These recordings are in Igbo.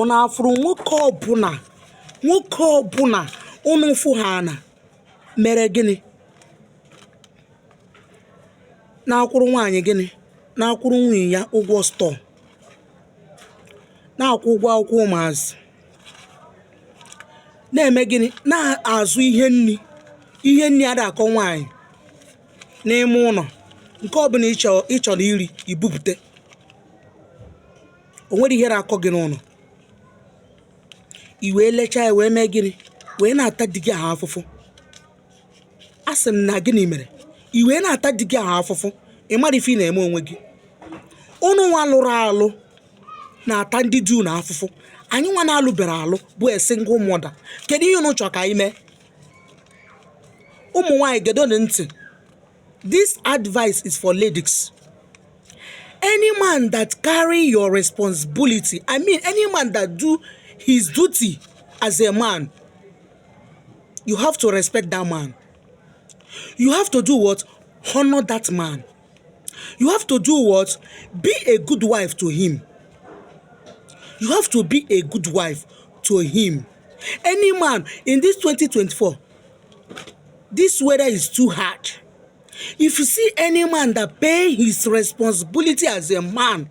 Unu afụrụ nwoke ọbụla, nwoke ọbụla unu fụ ha na mere gịnị na-akwụrụ nwaanyị gịnị, na-akwụrụ nwunye ya ụgwọ store, na-akwụ ụgwọ akwụkwọ ụmụazị, na-eme gịnị, na-azụ ihe nni, ihe nni ada akọ nwaanyị n'ime ụlọ, nke ọbụla ị chọrọ iri i bupụte, o nwere ihe na-akọ gị n'ụlọ, i wee lechaa ya wee mee gịnị, wee na-ata di gị ahụ afụfụ. A sị m na gịnị mere i wee na-ata di gị ahụ afụfụ? Ị mara ife ị na-eme onwe gị. Unu nwa lụrụ alụ na-ata ndị di unu afụfụ. Anyị nwa na-alụbere alụ bụ a single mother, kedu ihe unu chọrọ ka anyị mee? Ụmụ nwaanyị, gedonụ ntị. This advice is for ladies. Any man that carry your responsibility, I mean any man that do his duty as a man, you have to respect that man. You have to do what? Honor that man. You have to do what? Be a good wife to him. You have to be a good wife to him. Any man in this 2024, this weather is too hard. If you see any man that pay his responsibility as a man,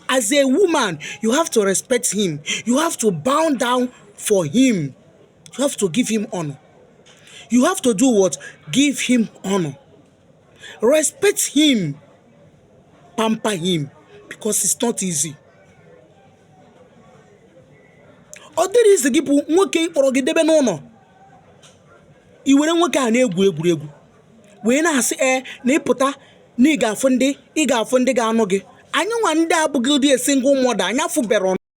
as a woman, you have to respect him. You have to bow down for him. You have to give him honor. You have to do what? Give him honor. Respect him. Pamper him. Because it's not easy. Ọ dịrọ easy gị bụ nwoke kpọrọ gị debe n'ụlọ, i were nwoke a na-egwu egwuregwu wee na-asị ee na ị pụta na ị ga-afụ ndị, ị ga-afụ ndị ga-anụ gị. Anyị nwa ndị abụghị ụdị single mother, anyị afụbere.